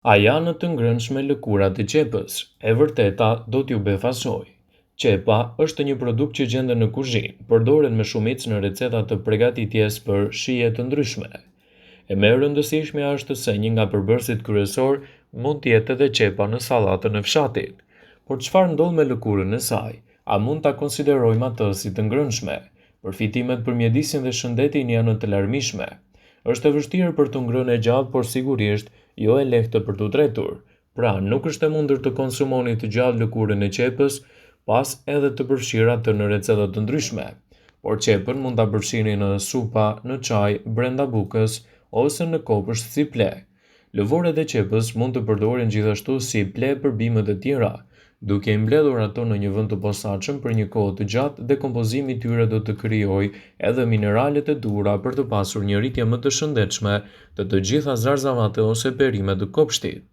A janë të ngrënshme lëkurat e qepës? E vërteta do t'ju befasojë. Qepa është një produkt që gjendet në kuzhinë, përdoret me shumicë në receta të pregatitjes për shije të ndryshme. E më e rëndësishmja është se një nga përbërësit kryesor mund të jetë edhe qepa në sallatën e fshatit. Por çfarë ndodh me lëkurën e saj? A mund ta konsiderojmë atë si të ngrënshme? Përfitimet për mjedisin dhe shëndetin janë të larmishme. Është e vështirë për t'u ngrënë e gjallë, por sigurisht jo e lehtë për t'u tretur. Pra, nuk është e mundur të konsumoni të gjallë lëkurën e qepës, pas edhe të përfshirë atë në receta të ndryshme. Por qepën mund ta përfshini në supa, në çaj, brenda bukës ose në kopsht si pleh. Lëvoret e qepës mund të përdoren gjithashtu si pleh për bimët e tjera. Duke i mbledhur ato në një vend të posaçëm për një kohë të gjatë, dekompozimi i tyre do të krijojë edhe mineralet e duhura për të pasur një rritje më të shëndetshme të të gjitha zarzavate ose perime të kopshtit.